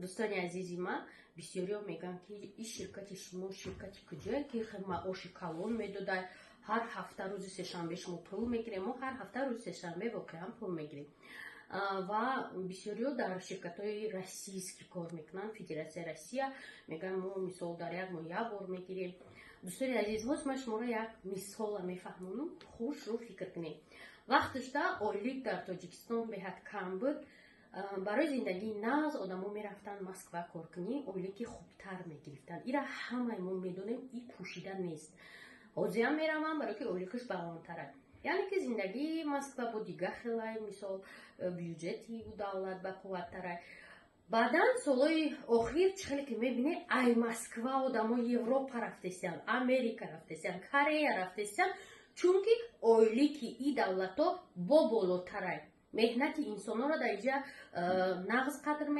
Дӯстони азизи ман, бисёриҳо мегӯянд, ки ин ширкати шумо ширкати куҷое, ки маоши калон медодай, ҳар ҳафта рӯзи сешанбе шумо пул мегирем. Мо ҳар ҳафта рӯзи сешанбе воқеан пул мегирем. Ва бисёриҳо дар ширкатҳои российский кор мекунанд, Федератсияи Россия, мегӯянд, мо, мисол, дар як моҳ як бор мегирем. Дӯстони азиз, ҳоз ман шуморо як мисола мефаҳмонам, хушрӯ фикр кунед. Вақташда ойлик дар Тоҷикистон беҳад кам буд. Барои зиндагии нағз одамо мерафтанд Москва кор кунӣ, ойлики хубтар мегирифтанд. Ира ҳамаи мо медонем, и пӯшида нест. Ҳозиам меравам, барое ки ойликаш баландтарад, яъне ки зиндагии Москва бо дигар хелай, мисол, бюҷети давлат бақувваттарай. Баъдан солҳои охир чӣ хеле ки мебинед, ай Москва одамо Европа рафтесиянд, Америка рафтесиянд, Корея рафтесиянд, чунки ойлики и давлатҳо бо болотарай. Меҳнати инсонҳоро дар инҷа нағз қадр.